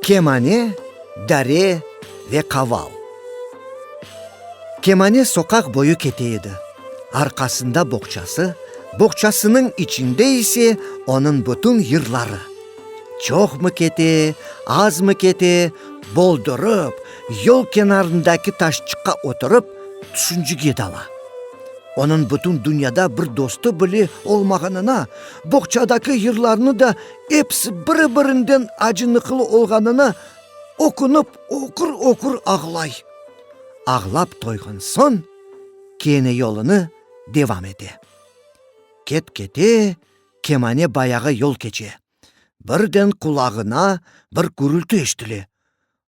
Kemane, dare ve qaval. Kemane soqaq boyu kete edi. Arqasında boğçası, boğçasınıñ içinde ise onıñ bütün yırları. Çoqmı kete, azmı kete, boldurıp, yol kenarındaki taşçıqqa oturıp, tüşüncige dala. Onıñ bütün dünyada bir dostu bile olmağanına, boğçadaki yırlarnı da episi biri-birinden acınıqlı olğanına ökünip, ökür-ökür ağlay. Ağlap toyğan soñ, kene yolunı devam ete. Ket-kete, kemane bayağı yol keçe. Birden qulağına bir gürültü eşitile.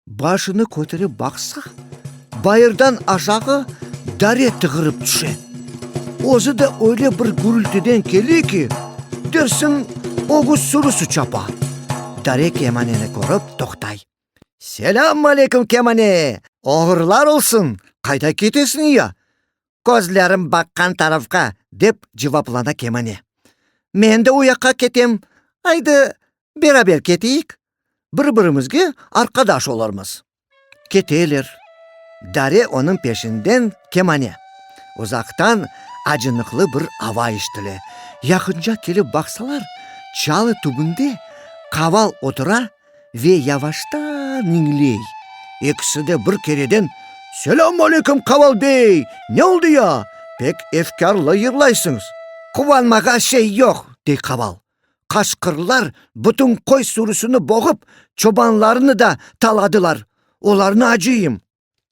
Başını köterip baqsa, bayırdan aşağı dare tığırıp tüşe. Özü de öyle bir gürültüden kele ki, dersiñ, ögüz sürüsi çapa. Dare kemaneni körip toqtay. Selâm aleyküm, kemane! Oğurlar olsun, qayda ketesiñ ya? Közlerim baqqan tarafqa, dep cevaplana kemane. Men de o yaqqa ketem. Aydı, beraber keteyik. Bir-birimizge arqadaş olurmız. Keteler. Dare onıñ peşinden kemane. Uzaqtan acınıqlı bir ava eşitile. Yaqınca kelip baqsalar, çalı tübünde qaval otura ve yavaştan iñley. Ekisi de bir kereden, Selâm aleyküm, Qaval bey! Ne oldı ya? Pek efkârlı yırlaysıñız. Quvanmağa şey yoq, dey Qaval. Qaşqırlar bütün qoy sürüsini boğıp, çobanlarnı da taladılar. Olarnı acıyım.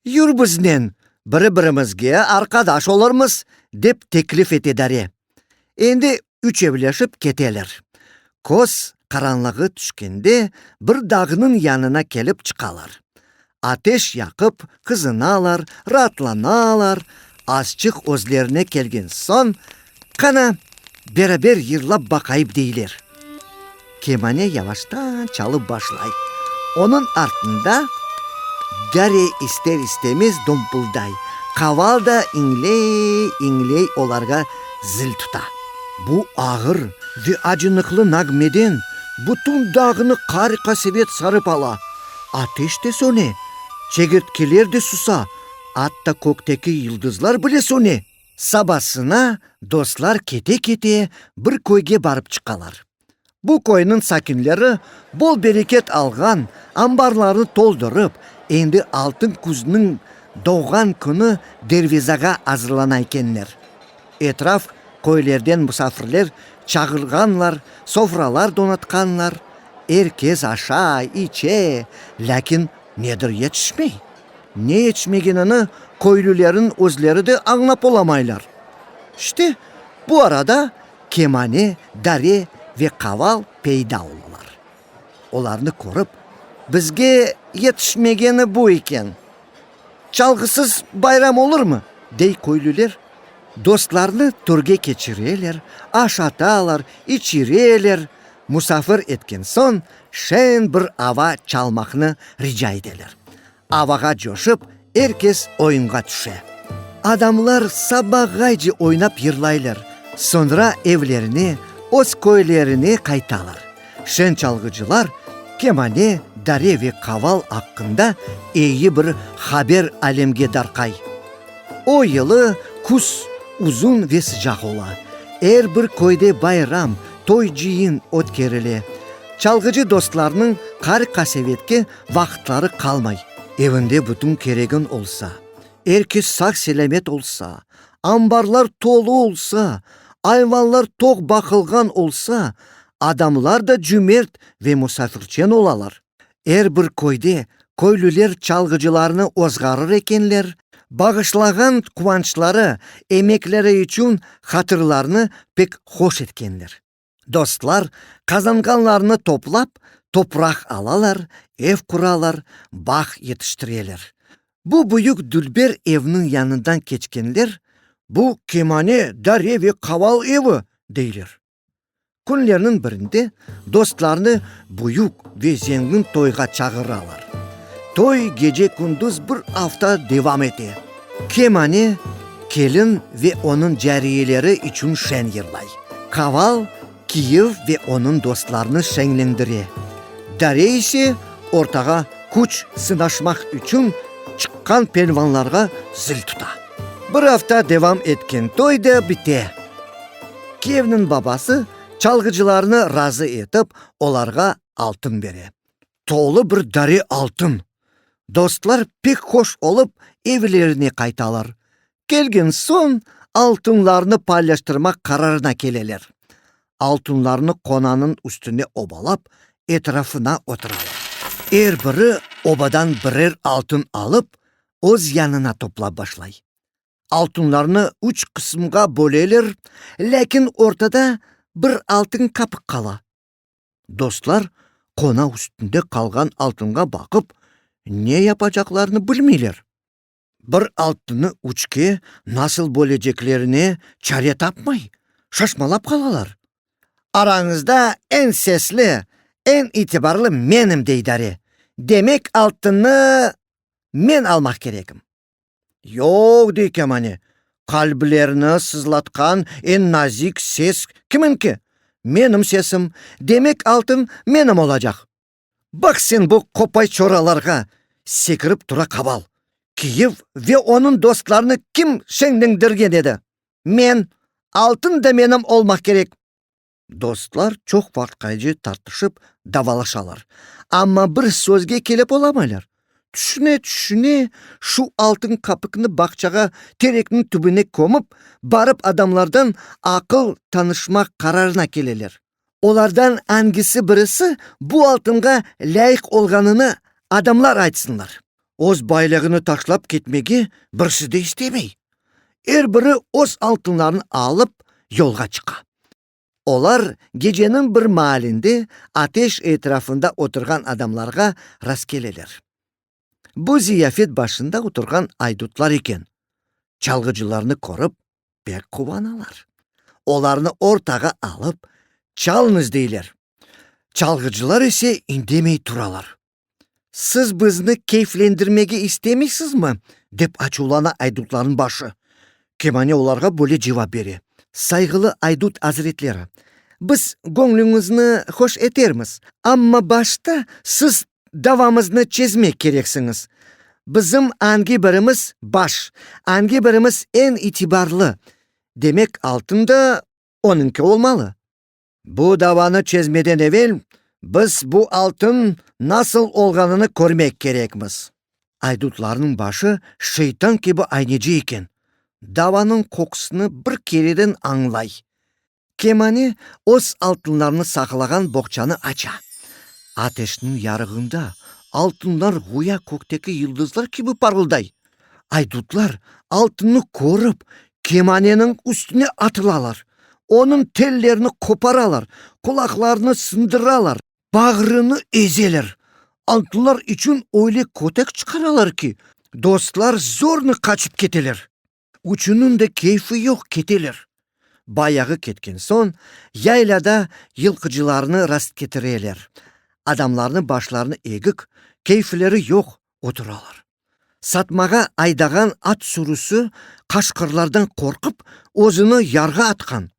Yür biznen, biri-birimizge arqadaş olurmız, dep teklif ete Dare. Endi üçevleşip keteler. Köz qaranlığı tüşkende bir dağnıñ yanına kelip çıqalar. Ateş yaqıp, qızınalar, raatlanalar, azçıq özlerine kelgen soñ, qana, beraber yırlap baqayıp deyler. Kemane yavaştan çalıp başlay. Onıñ artında Dare ister-istemez dompılday, qaval da iñley-iñley olarğa zil tuta. Bu ağır ve acınıqlı nağmeden bütün dağnı qaar-qasevet sarıp ala. Ateş de söne, çegirtkeler de susa, atta kökteki yıldızlar bile söne. Sabasına dostlar kete-kete bir köyge barıp çıqalar. Bu köyniñ sakinleri bol bereket alğan, ambarlarını toldurıp, endi altın küzniñ doğğan künü dervizağa azırlana ekenler. Etraf köylerden musafirler çağırğanlar, sofralar donatqanlar. Er kes aşay, içe, lâkin nedir yetişmey. Ne yetişmegenini köylülerniñ özleri de añlap olamaylar. İşte, bu arada kemane, dare ve qaval peyda olalar. Olarnı körip, bizge yetişmegeni bu eken. Çalğısız bayram olurmı? dey köylüler. Dostlarnı törge keçireler, aşatalar, içireler. Musafir etken soñ, şeñ bir ava çalmaqnı rica eteler. Avağa coşıp, er kes oyunğa tüşe. Adamlar sabağayce oynap yırlaylar, soñra evlerine, öz köylerine qaytalar. Şeñ çalğıcılar kemane, dare ve qaval aqqında eyi bir haber alemge darqay. O yılı küz uzun ve sıcaq ola. Er bir köyde bayram, toy-cıyın ötkerile. Çalğıcı dostlarnıñ qaar-qasevetke vaqıtları qalmay. Evinde bütün keregin olsa, er kes sağ-selâmet olsa, ambarlar tolu olsa, ayvanlar toq baqılğan olsa, adamlar da cümert ve musafirçen olalar. Er bir köyde köylüler çalğıcılarnı ozğarır ekenler, bağışlağan quvançları, emekleri içün hatırlarını pek hoş etkenler. Dostlar qazanğanlarını toplap, topraq alalar, ev quralar, bağ yetiştireler. Bu büyük dülber evniñ yanından keçkenler, Bu kemane, dare ve qaval evi, deyler. Künlerniñ birinde dostlarnı büyük ve zengin toyğa çağıralar. Toy gece-kündüz bir afta devam ete. Kemane, kelin ve onıñ cariyeleri içün şeñ yırlay. Qaval, kiyev ve onıñ dostlarını şeñlendire. Dare ise. Ortağa küç sınaşmaq içün çıqqan pelvanlarğa zil tuta. Bir afta devam etken toy da bite. Kiyevniñ babası çalğıcılarnı razı etip, olarğa altın bere. Tolu bir dare altın. Dostlar pek hoş olıp, evlerine qaytalar. Kelgen soñ, altınlarnı paylaştırmaq qararına keleler. Altınlarnı qonanıñ üstüne obalap, etrafına oturalar. Er biri obadan birer altın alıp, öz yanına toplap başlay. Altınlarnı üç qısımğa böleler, lâkin ortada bir altın kapik qala. Dostlar qona üstünde qalğan altınğa baqıp, ne yapacaqlarını bilmeyler. Bir altını üçke nasıl böleceklerine çare tapmay, şaşmalap qalalar. Arañızda eñ sesli, eñ itibarlı menim, dey Dare. Demek, altını men almaq kerekim. Yoq, dey Kemane, qalblerni sızlatqan eñ nazik ses kiminki? Menim sesim, demek altın menim olacaq. Baq sen bu qopay çoralarğa, sekirip tura Qaval. Kiyev ve onıñ dostlarını kim şeñlendirgen edi? Men! Altın da menim olmaq kerek! Dostlar çoq vaqtqace tartışıp, davalaşalar. Amma bir sözge kelip olamaylar. Tüşüne-tüşüne, şu altın qapıqnı bağçağa, terekniñ tübüne kömip, barıp adamlardan aqıl tanışmaq qararına keleler. Olardan angisi birisi bu altınğa lâyıq olğanını adamlar aytsınlar. Öz baylığını taşlap ketmege birisi de istemey. Er biri öz altınlarını alıp yolğa çıqa. Olar geceniñ bir maalinde ateş etrafında oturğan adamlarğa rastkeleler. Bu ziyafet başında oturğan aydutlar eken. Çalğıcılarnı körip, pek quvanalar. Olarnı ortağa alıp, çalıñız deyler. Çalğıcılar ise indemey turalar. Siz bizni keyflendirmege istemeysizmi? dep açuvlana aydutlarnıñ başı. Kemane olarğa böyle cevap bere, Sayğılı aydut azretleri, biz göñlüñizni hoş etermiz, amma başta siz davamıznı çezmek kereksiñiz. Bizim angi birimiz baş, angi birimiz eñ itibarlı, demek altın da onıñki olmalı. Bu davanı çezmeden evel biz bu altın nasıl olğanını körmek kerekmiz. Aydutlarnıñ başı şeytan kibi ayneci eken, davanıñ qoqusını bir kereden añlay. Kemane öz altınlarını saqlağan boğçanı aça. Ateşniñ yarığında altınlar güya kökteki yıldızlar kibi parılday. Aydutlar altınnı körip, kemaneniñ üstüne atılalar, onıñ tellerini qoparalar, qulaqlarını sındıralar, bağrını ezeler. Altınlar içün öyle kötek çıqaralar ki, dostlar zornen qaçıp keteler. Üçüniñ de keyfi yoq, keteler. Bayağı ketken soñ, yaylada yılqıcılarnı rastketireler. Adamlarnıñ başlarını egik, keyfleri yoq, oturalar. Satmağa aydağan at sürüsi qaşqırlardan qorqıp, özüni yarğa atqan.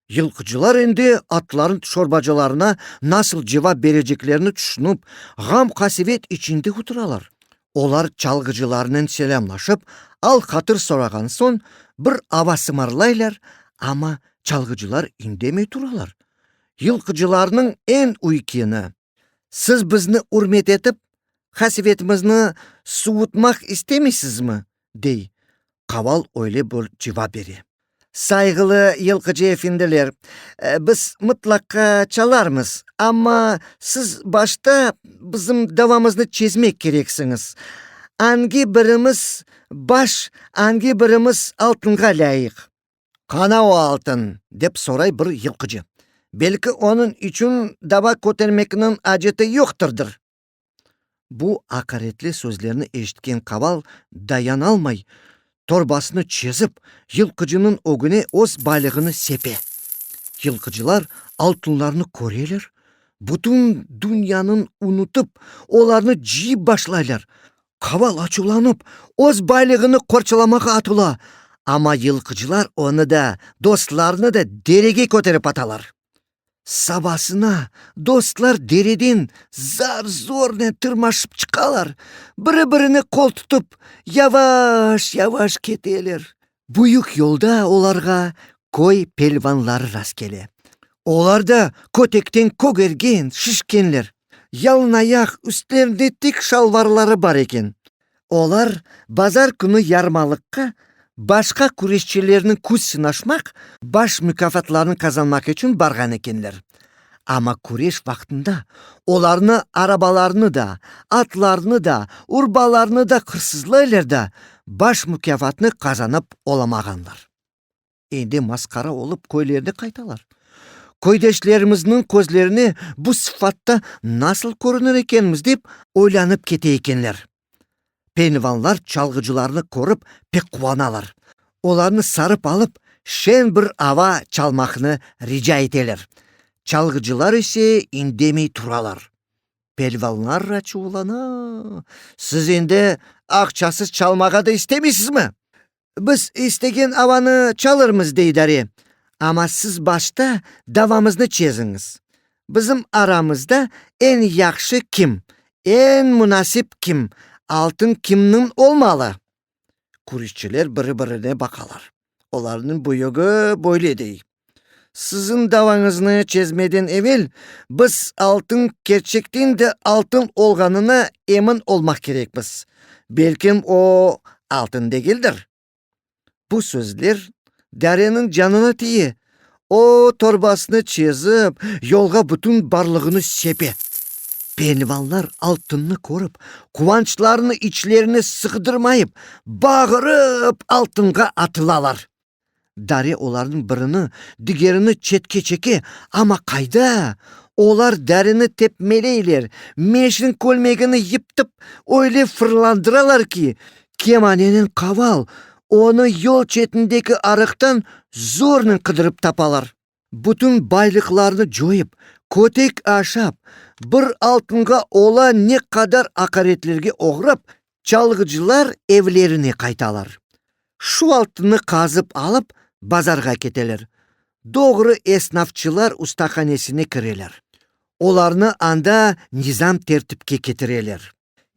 Yılqıcılar endi atlarnıñ şorbacılarına nasıl cevap bereceklerini tüşünip, ğam-qasevet içinde oturalar. Olar çalğıcılarnen selâmlaşıp, al-hatır sorağan soñ, bir ava sımarlaylar, amma çalğıcılar indemey turalar. Yılqıcılarnıñ eñ üykeni, Siz bizni ürmet etip, qasevetimizni suvutmaq istemeysizmi? dey. Qaval öyle bir cevap bere. Sayğılı yılqıcı efendiler, biz mıtlaqa çalarmız, amma siz başta bizim davamıznı çezmek kereksiñiz. Angi birimiz baş, angi birimiz altınğa lâyıq? Qana o altın? dep soray bir yılqıcı. Belki onıñ içün dava kötermekniñ aceti yoqtırdır? Bu aqaretli sözlerni eşitken qaval dayanalmay, torbasını çezip, yılqıcınıñ ögüne öz baylığını sepe. Yılqıcılar altınlarnı köreler, bütün dünyanıñ unutıp, olarnı cıyıp başlaylar. Qaval açuvlanıp, öz baylığını qorçalamağa atıla, amma yılqıcılar onı da, dostlarını da derege köterip atalar. Sabasına dostlar dereden zar-zornen tırmaşıp çıqalar, biri-birine qol tutıp, yavaş-yavaş keteler. Büyük yolda olarğa köy pelvanları rastkele. Olar da kötekten kögergen, şişkenler. Yalınayaq, üstlerinde tik şalvarları bar eken. Olar bazar künü yarmalıqqa başqa küreşçilerniñ küç sınaşmaq, baş mukâfatlarnı qazanmaq içün barğan ekenler. Amma küreş vaqtında olarnı arabalarını da, atlarını da, urbalarını da hırsızlaylar da, baş mukâfatnı qazanıp olamağanlar. Endi masqara olıp köylerine qaytalar. Köydeşlerimizniñ közlerine bu sıfatta nasıl körünir ekenmiz dep oylanıp kete ekenler. Pelvanlar çalğıcılarnı körip pek quvanalar. Olarnı sarıp alıp, şeñ bir ava çalmaqnı rica eteler. Çalğıcılar ise indemey turalar. Pelvanlar açuvlana, Siz endi aqçasız çalmağa da istemeysizmi? Biz istegen avanı çalırmız, dey Dare, amma siz başta davamıznı çeziñiz. Bizim aramızda eñ yahşı kim, eñ munasip kim, altın kimniñ olmalı? Küreşçiler biri-birine baqalar. Olarnıñ büyügi böyle dey, Siziñ davañıznı çezmeden evel biz altın kerçekten de altın olğanına emin olmaq kerekmiz. Belkim o altın degildir? Bu sözler Dareniñ canına tiye. O torbasını çezip, yolğa bütün barlığını sepe. Pelvanlar altınnı körip, quvançlarını içlerine sığdırmayıp, bağırıp altınğa atılalar. Dare olarnıñ birini, digerini çetke çeke, amma qayda? Olar Dareni tepmeleyler, meşin kölmegini yıptıp, öyle fırlandıralar ki, kemanenen qaval, onı yol çetindeki arıqtan zornen qıdırıp tapalar. Bütün baylıqlarını coyıp, kötek aşap, bir altınğa ola ne qadar aqaretlerge oğrap, çalğıcılar evlerine qaytalar. Şu altınnı qazıp alıp, bazarğa keteler. Doğru esnafçılar ustahanesine kireler. Olarnı anda nizam-tertipke ketireler.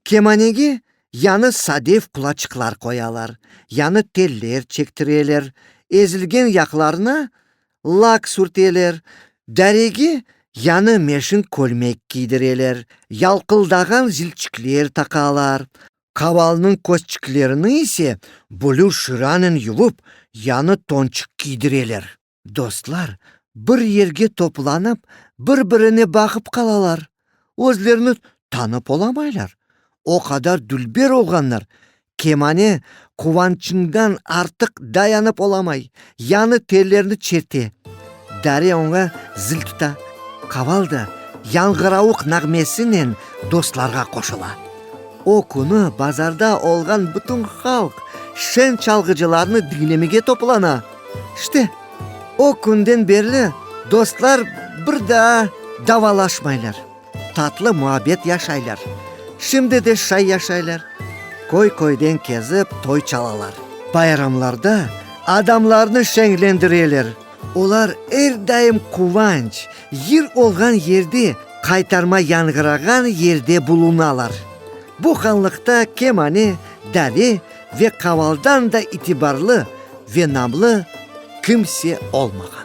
Kemanege yañı sadef qulaçıqlar qoyalar, yañı teller çektireler, ezilgen yaqlarına lak sürteler, darege yañı meşin kölmek kiydireler, yalqıldağan zilçikler taqalar, qavalnıñ közçiklerini ise bülür şıranen yuvıp, yañı tonçıq kiydireler. Dostlar bir yerge toplanıp, bir-birine baqıp qalalar. Özlerini tanıp olamaylar. O qadar dülber olğanlar. Kemane quvançından artıq dayanıp olamay, yañı tellerini çerte. Dare oña zil tuta. Qaval da yañğıravuq nağmesinen dostlarğa qoşula. O künü bazarda olğan bütün halq şeñ çalğıcılarnı diñlemege toplana. İşte, o künden berli dostlar bir daa davalaşmaylar, tatlı muabbet yaşaylar. Şimdi de şay yaşaylar, köy-köyden kezip toy çalalar. Bayramlarda adamlarnı şeñlendireler. Olar er daim quvanç, yır olğan yerde, qaytarma yañğırağan yerde bulunalar. Bu hanlıqta kemane, dave ve qavaldan da itibarlı ve namlı kimse olmağan.